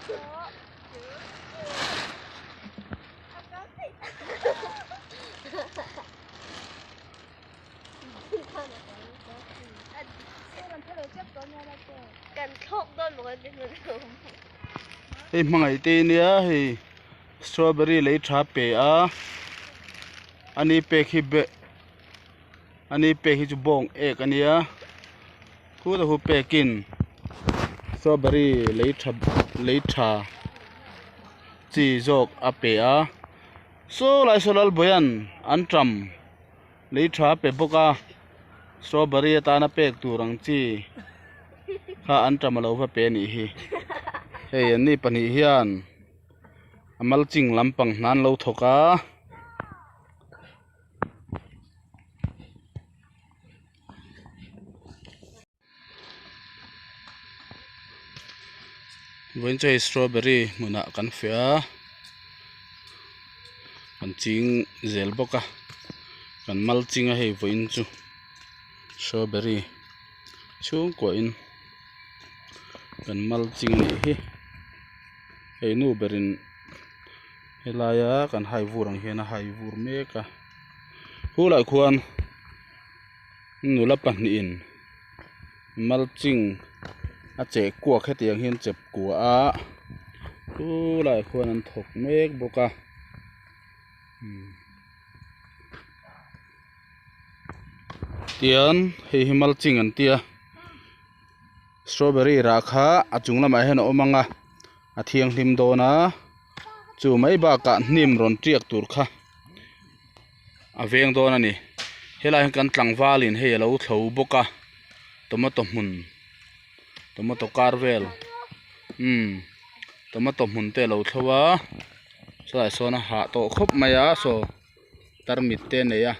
Hei hmangaih te nia hei strawberry lei tha pe a ani pek hi be ani pek hi chu bawng ek ania khutah khu pekin strawberry lei tha lei tha chi zawk a pe a saw lai saw lalbawian an tam. Lei tha a pe bawk a, strawberry atana pek tur ang chi kha an tam alo va pe anih hi. Hei an ni pahnih hian a mulching lampang hna an lo thawk a. Vawiin chu hei strawberry hmunah kan fiah a kan ching zel bawk a kan mal ching a hei vawiin chu strawberry chhungkua in kan mal ching a nih hi hei nu berin helaia kan hai vur ang hian a hai vur mek a khulai khuan. Nula pahnihin mulching a cheh kuak hetiang hian chep kua a chulaiah khuan an thawk mek bawk a tian hei hi mulching an tia strawberry rah kha a chung lamah hian a awm ang a a thianghlim dawn a chu mai bakah hnim rawn tiak tur kha. A veng dawn a ni helai hian kan tlangval in hei alo thlo bawk a tomato hmun tomato kar vel umm tomato hmun te alo thlo a sawlai sawn a hah tawh khawp mai a saw tarmit te a nei a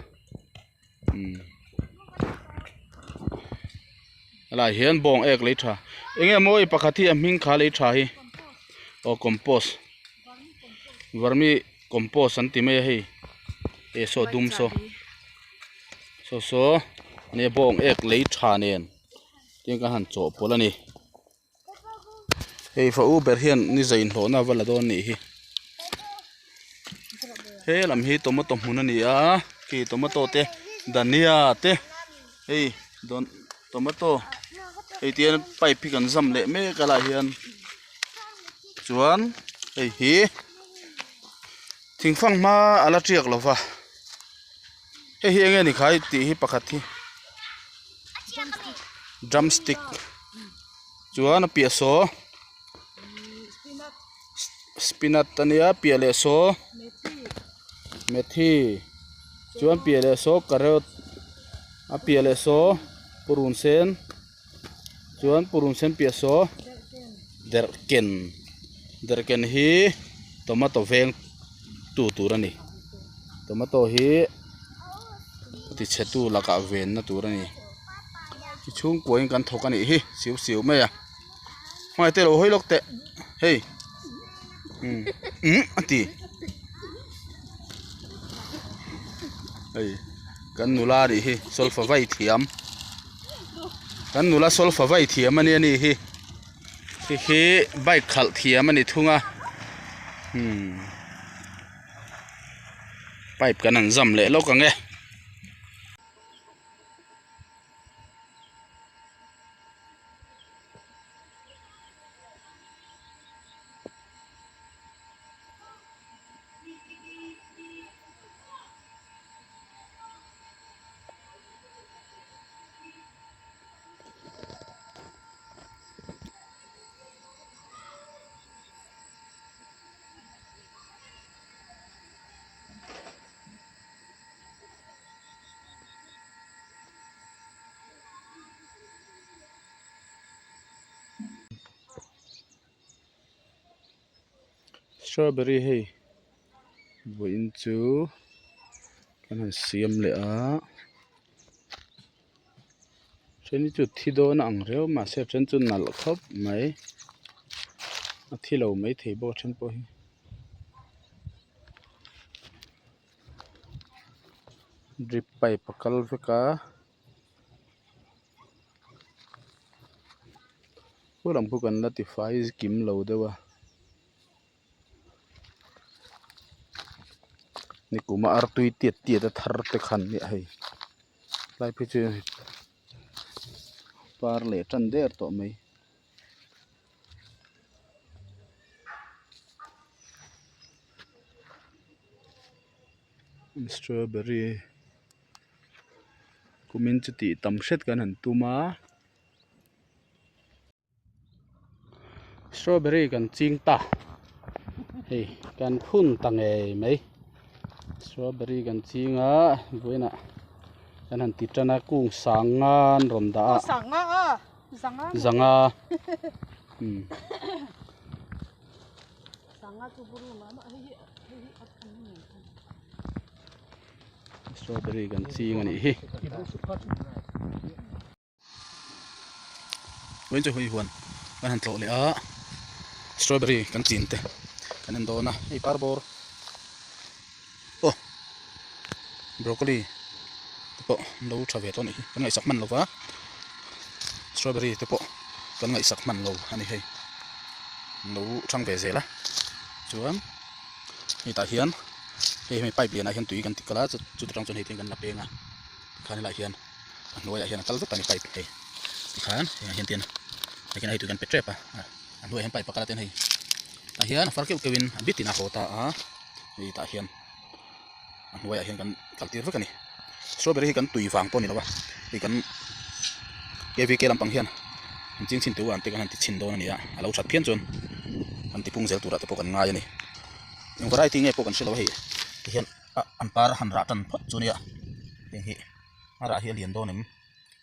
umm helai hian bawng ek lei tha enge mawi pakhat hi a hming kha lei tha hi aw compost vermi compost an ti mai a hei eh saw dum saw saw saw nia bawng ek lei tha nen tin ka han chawhpawlh a ni hei fa u ber hian ni zai inhlawhna a va la dawn anih hi he lam hi tomato hmun a ni a khi tomato te dania te hei dawn tomato hei tihian pipe hi kan zam leh mek a lai hian chuan hei hi thingfang hma a la tiak lo va hei hi eng nge ni khai tih hi pakhat hi drumstick chuan a piah saw spinach ania piah leh saw methi chuan piah leh saw carrot a piah leh saw purun sen. Chuan purun sen piah saw derhken derhken hi tomato veng tu tur a ni tomato hi ti chhe tu lakah venna tur a ni ti chhungkua in kan thawk a nih hi siu siu mai a hmai te lo hawi lawk teh hei umm a ti hei kan nula a nih hi solfa vai thiam. Kan nula solfa vai thiam ania ni hi khi khi bike khalh thiam ani thung a umm pipe kan han zam leh lawk ang e. Strawberry hei vawiin chu kan han siam leh a then hi chu thi dawn a ang riau mahse a then chu nalh khawp mai a thi lo maithei bawk a then pawh hi. Drip pipe a kal vek a hu lam khu kan la tifai kim lo deuh a. Nikuma artui tiat tiat a thar te khan nia hei tlai phei chu par leh tan der tawh mai. Strawberry kumin chu tih tam hret kan han tum a. Strawberry kan ching ta hei kan phun ta ngei mai strawberry kan ching a vawiinah kan han ti tan a kung sang nga an rawn dah a zanga umm. Strawberry kan ching a nih hi. Vawiin chu hui huan kan han tlawh leh a strawberry kan chin te kan en dawn a hei par bawr aw broccoli te pawh an lo tha ve tawh a nih hi kan ngaihsak hman lo va strawberry te pawh kan ngaihsak hman lo a ni hei an lo thang ve zel a chuan hetah hian hei hemi pipe lianah hian tui kan ti kal a chuta tang chuan hei te hian kan la peng a tikhan helaiah hian. A hnuaiah hian a kal vek a ni pipe hei tikhan hengah hian tin hei hian hei tui kan pe tep a a hnuaiah hian pipe a kal a tin hei tah hian a far keuh keuhin a bit in a haw ta a hei tah hian a hnuaiah hian kan kal tir vek a ni strawberry hi kan tui vang pawh a ni lo a hei kan kvk lampang hian an ching chhin teuh a an te kan han ti chhin dawn a ni a a lo that phian chuan an ti pung zel turah te pawh kan ngai a ni eng variety nge pawh kan hre lo a hei tihian an par a han rah tan phawt chu a nia heng hi. A rah hi a lian dawn em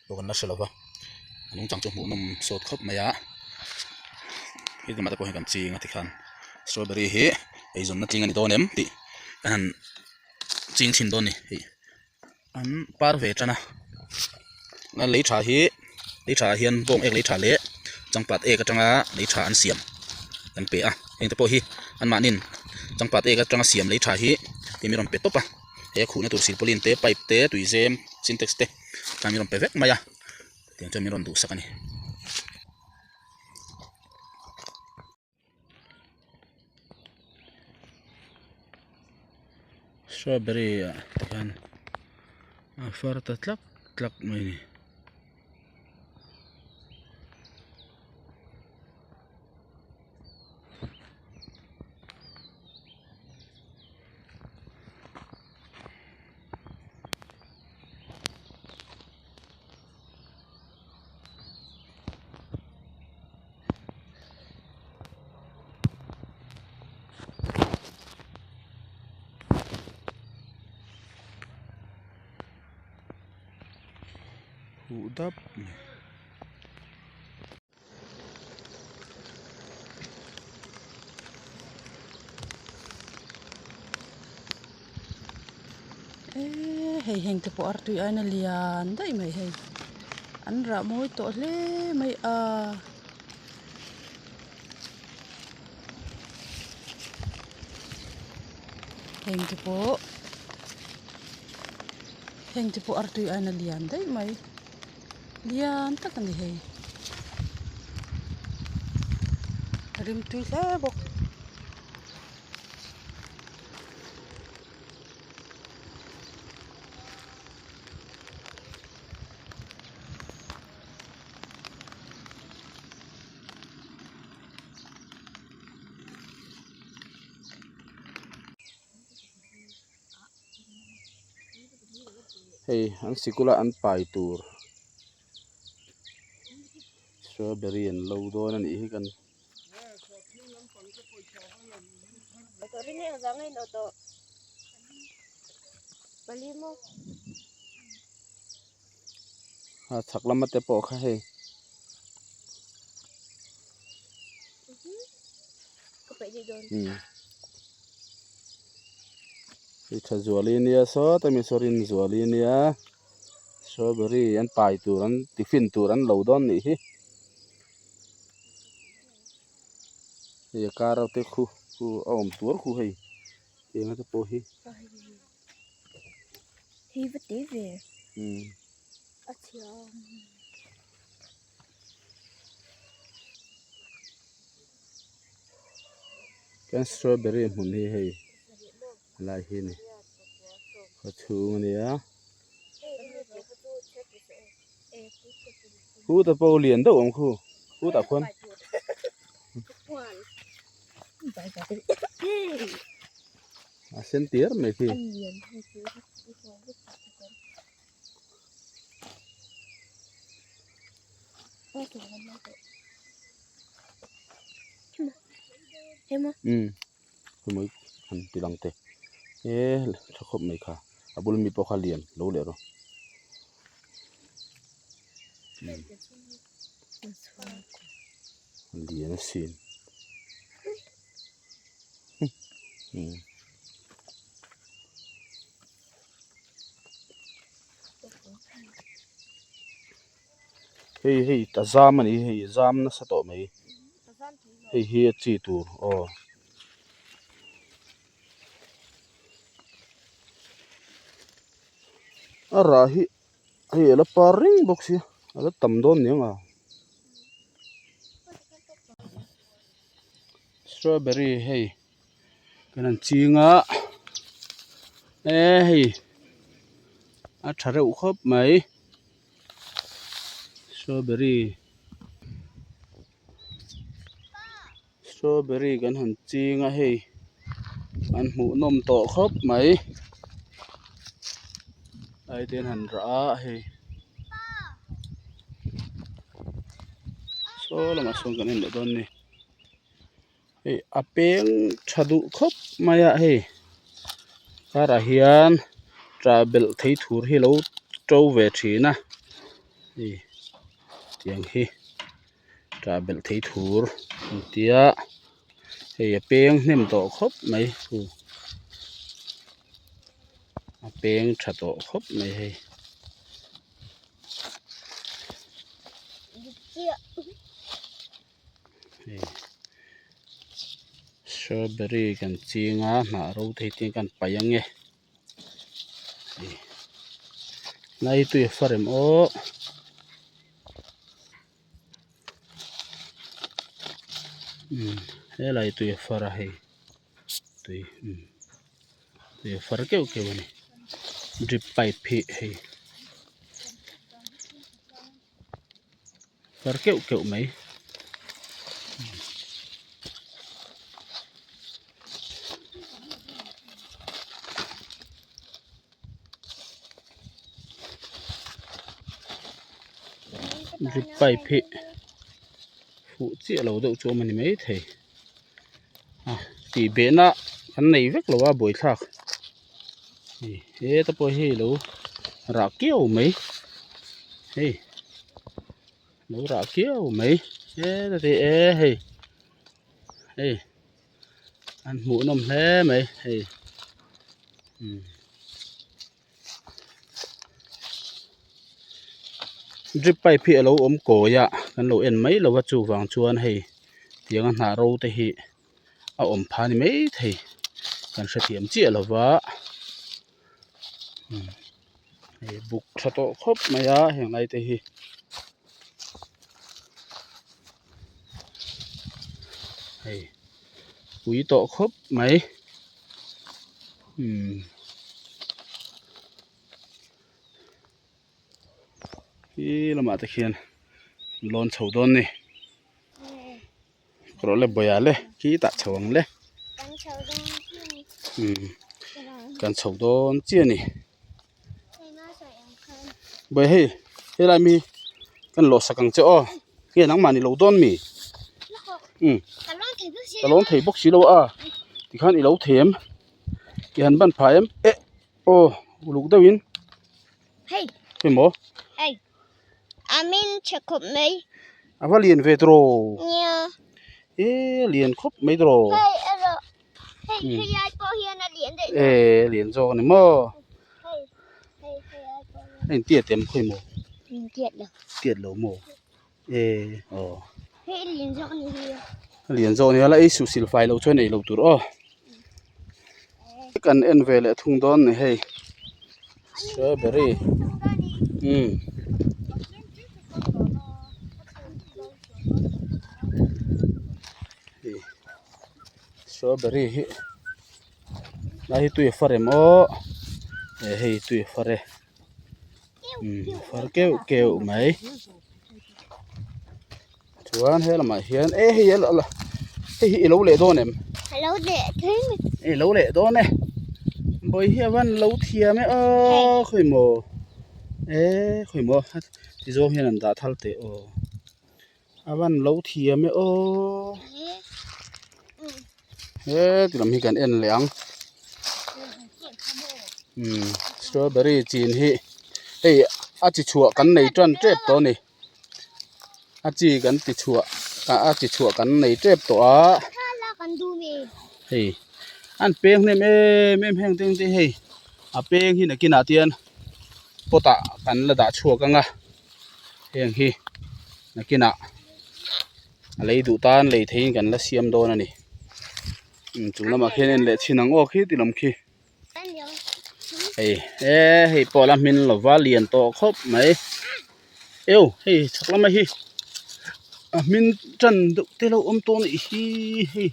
pawh kan la hre lo va a nungchang chu hmuh nawm sawt khawp mai a heti lamah te pawh hian kan ching a tikhan strawberry hi eizawnna tling a ni dawn em tih kan han ching chhin dawn a ni hei an par ve tan a a lei tha hi lei tha ah hian bawng ek lei tha leh changpat ek atanga lei tha an siam kan pe a heng te pawh hi anmahniin changpat ek atanga siam lei tha hi tih mi rawn pe tawp a. He khuhna tur silpaulin te pipe te tuizem sintex te khan min rawn pe vek mai a tiang chuan min rawn duhsak a ni. Strawberry ah te khan a far ta tlak tlak mai a ni. Huh dap mai. Eee hei heng te pawh artui aina lian daih mai hei an rah mawi tawh hle mai a. Heng te pawh heng te pawh artui aina lian daih mai. Lian tak a ni hei rim tui hle bawk. Hei an sikul a an pai tur strawberry an lo dawn a nih hi kan a chhak lama te pawh kha hei. Hei tha zuali ania sawta mi saw rin zuali ania strawberry an pai tur an tiffin tur an lo dawn nih hi hei a kar te khu khu a awm tur khu hei tiang te pawh hi. Kan strawberry hmun hi hei helai hi a ni. Khaw chhung a nia. Khuta pawh lian deuh awm khu khutah khuan. A sen tir mai khi. Um hemai han ti lang teh e tha khawp mai kha a bul mi pawh kha lian lo leh rawh um lian asin um. Hei hei a zam a ni hei a zam nasa tawh mai hei hi a chi tur aw. A rah hi hei a la par reng bawk sia a la tam dawn aniang a. Strawberry hei kan han ching a e hei a tha reuh khawp mai strawberry strawberry kan han ching a hei an hmuh nawm tawh khawp mai ai te an han rah a hei saw lamah sawn kan en leh dawn a ni. Hei a peng tha duh khawp mai a hei karah hian tah belh thei thur hi alo to ve thin a hei tiang hi tah belh thei thur an tia hei a peng hnem tawh khawp mai chu a peng tha tawh khawp mai hei. Strawberry kan ching a hnah ro thei te kan paih ang e nai tui a far em aw helai tui a far a hei tui tui a far keuh keuh a ni drip pipe hi hei. Far keuh keuh mai. Drip pipe hi fuh chiah lo deuh chu awm a ni maithei a tih behna kan nei vek lo a buaithlak heta pawh hei lo rah kiau mai hei lo rah kiau mai heta te e hei hei an hmuh nawm hle mai hei umm drip pipe hi alo awm kawi a kan lo en mai lo a chuvang chuan hei tianga hnah ro te hi. a awm pha ni maithei kan hrethiam chiah lo va hei buk tha tawh khawp mai a heng lai te hi hei pui tawh khawp mai umm khi lamah te khian lawn chho dawn a ni. Rawh le bawih ah le khi tah chho ang le umm kan chho dawn chiah a ni bawih hei helai mi kan lawh sak ang che aw nge nangmah ni lo dawn mi umm ka lawm thei bawk si lo a tikhan i lo thei em i han ban phah em eh aw uluk deuhin hei maw. A min chhe khawp mai. A va lian ve tawh. Nia. E lian khawp mai tawh. Hei erawh hei hei ai pawh hian a lian daih. E lian zawk a ni maw. Hei hei hei ai pawh hian. A intiat em khawi maw? Intiat lo. Tiat lo maw? E aw. Hei lian zawk a ni hi. A lian zawk a ni a la ei suh sil fai loh chuan ei loh tur aw. Kan en ve leh thung dawn ni hei strawberry umm hei strawberry hi lai hi tui a far em aw. Hei tui a far e umm far keuh keuh mai chuan he lamah hian e hei a la hei hi i lo leh dawn em i lo leh dawn e bawi hi a van lo thiam e aw khawi maw e khawi maw ti zawng hian an dah thal teh aw. A van lo thiam e aw he ti lam hi kan en leh ang umm strawberry chin hi hei a chi chhuah kan nei tan tep tawh a ni a chi kan ti chhuah a chi chhuah kan nei tep tawh a hei an peng hnem em em heng te hi hei a peng hi nakinah te hian pot ah kan la dah chhuak ang a. Heng hi nakinah a lei duh tan lei theihin kan la siam dawn a ni chung lamah khian en leh chhin ang aw khi ti lam khi hei e hei pawh la hmin lova lian tawh khawp mai eu hei chhak lama hi a hmin tan deuh te lo awm tawh a nih hi hei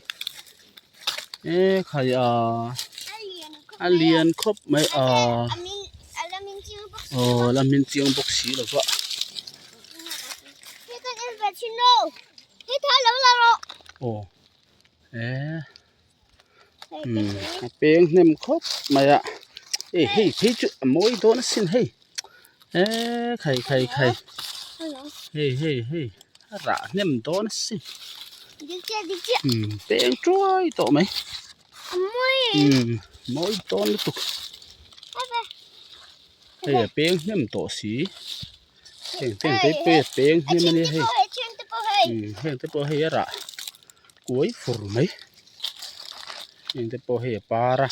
e khai a a lian khawp mai a aw la hmin chiang bawk si lo va aw e umm a peng hnem khawp mai a e hei phei chu a mawi dawn asin hei e khai khai khai hei hei hei a rah hnem dawn asin umm peng tuai tawh mai. Umm mawi dawn lutuk hei a peng hnem tawh si heng te ang te pawh hi a peng hnem a nia hei umm heng te pawh hei a rah kuai fur mai heng te pawh hei a par a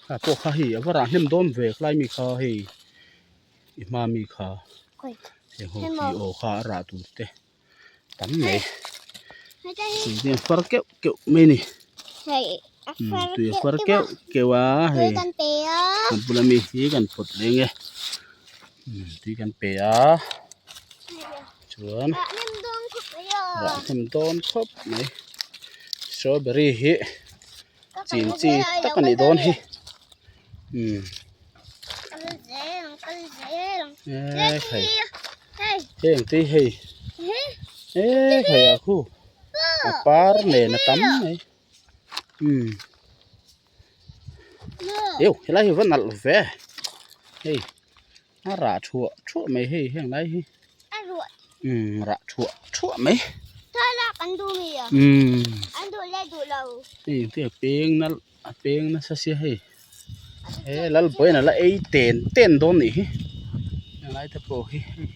kha pawh kha hei a va rah hnem dawn ve khlai mi kha hei i hma mi kha heng ho khi aw kha a rah tur te. Tam mai tui a far keuh keuh mai a ni tui a far keuh keuh a hei a bula mi hi kan pawt leng e tui kan pe a chuan rah hnem dawn khawp mai strawberry hi chin chi tak a nih dawn hi umm e khai heng te hi hei e khai ah khu a par nen a tam mai umm eu helai hi va nalh ve hei a rah thuah thuah mai hei heng lai hi umm rah thuah thuah mai umm hei te a peng nalh a peng nasa sia hei he lalbawiin a la ei ten ten dawn nih hi helai te pawh hi hei.